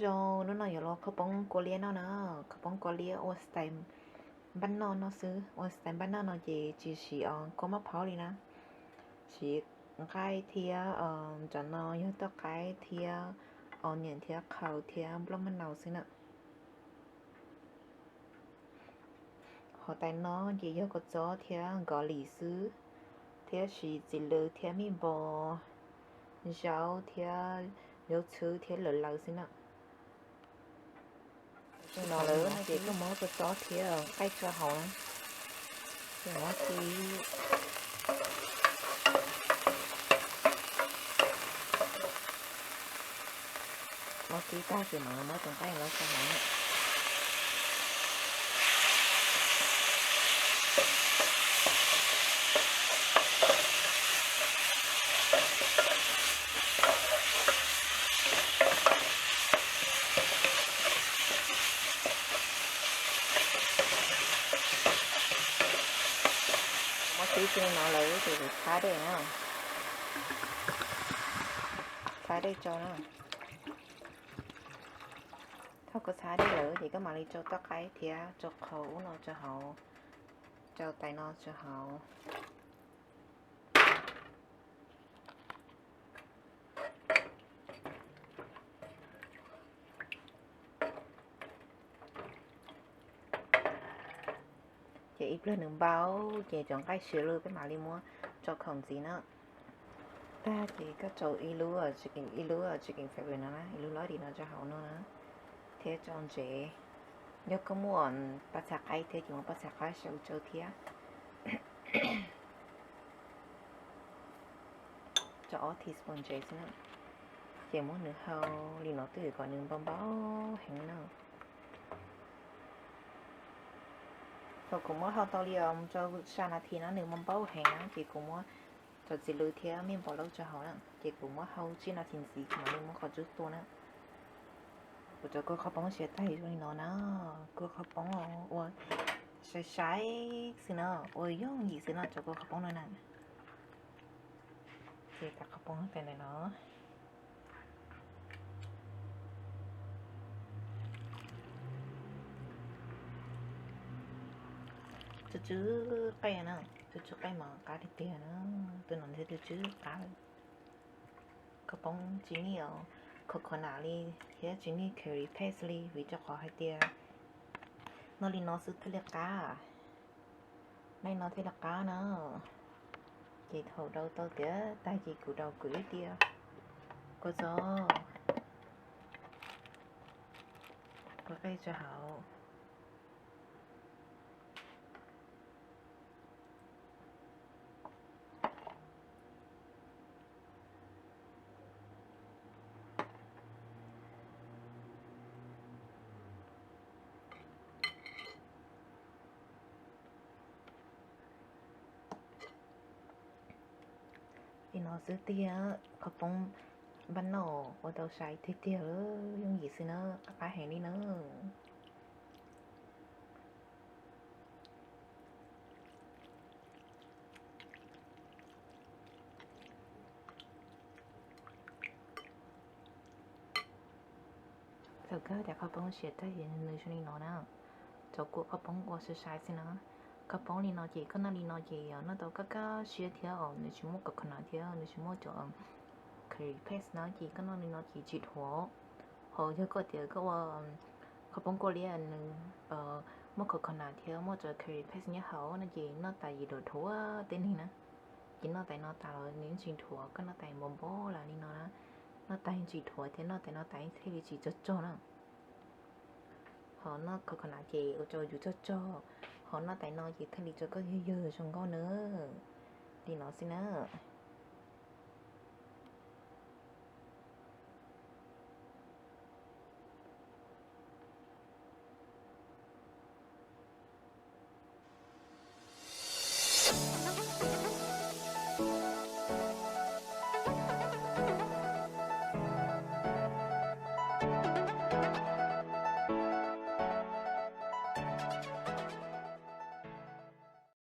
Zoo, hnub no yuav los khaub poob kua liab noj na. Khaub poob kua liab ua style npaj noj no xwb, ua style npaj noj no ces tsis siv os kua maj phaub li na. Siv nqaij thiab, cov no yog toj qaib thiab onion thiab qhaus thiab nplooj maj naus xwb na. Hos tais no ces yog kua txob thiab nkaus lis xwb, thiab siv txiv lws thiab mij npos, zaub thiab zaub txhwb thiab lawv lawv xwb na. Tau no lawm no ces koj muab kua txob thiab nqaij tso hauv na, ces muab kib, muab kib tag ces mam muab tus nqaij los tso hauv na. Muab kib txog no lawm ces kuv txhab dej na, txhab dej tso na. Thaum koj txhab dej lawm ces koj mam li tso toj qaib thiab tso qhov ub no tso hauv, tso tais no tso hauv. Ces ib pliag nws npau ces cov nqaij siav lawm peb mam li muab tso khaum ntxiv na. Tag ces koj tso ib lub, ib lub chicken feather no na, ib lub loj dim no rau hauv no na, thiab tso ntsev. Yog koj muaj pas txhais qaib thiab ces muab pas txhais qaib sau rau thiab. Tso ob teaspoon ntsev xwb na. Ces muab nws hau li no twj ywm kom nws npau npau heev na. Thaum kuv muab hau tau li os rau xya nas this no nws npau npau heev na ces kuv muab cov txiv lws thiab mij npos laub rau hauv na ces kuv muab hau tsib nas this ntxiv kuv mam li muab qhov tsub tua na. Kuv cov kua qhov poob siav tag zoo li no na, kua qhov poob ua sai sai xwb na, ua yooj yim xwb na cov kua qhov poob no na. Ces cov qhov poob ntawm no tsw tsw qaij na, tsw tsw qaij mas qab tiag tiag na, tus no thiaj tsw tsw qab. Khaub poob tsis nij coconut li thiab tsis nij curry paste li vim rau qhov hais tias noj li no xwb thiaj li qab. Noj li no thiaj li qab na. Ces thaum rau tau tiav tag ces kuv rau kwv ib tiag, kua txob, kua qej tso hauv. Li no xwb tiag, qhov poob npaj noj ua tau sai tiag tiag, yooj yim xwb na, qab qab heev li na. Thaum kawg cov qhov poob siav tag ces nws zoo li no na. Cov kua qhov poob ua sai sai xwb na. Qhov poob li no ces koj noj li no ces noj tau kaj kaj siab thiab os, nws tsis muaj coconut thiab nws tsis muaj cov curry paste na ces koj noj li no ces tsis dhuav. Hos yog koj tias koj ua qhov poob kua liab nws muaj coconut thiab muaj cov curry paste nyob hauv no ces noj tas yeej dhuav dhuav tej neeg na. Ces noj tas no tas los nws tsis dhuav, koj noj tas npau npau li no na. Noj tas yeej tsis dhuav thiab noj tas no tas yeej thiaj li tsis tsog tsog na. Hos noj coconut ces ua rau yus tsog tsog, hos noj tas no ces thiaj li rau koj yawg yawg zoo nkauj na. Li no xwb na.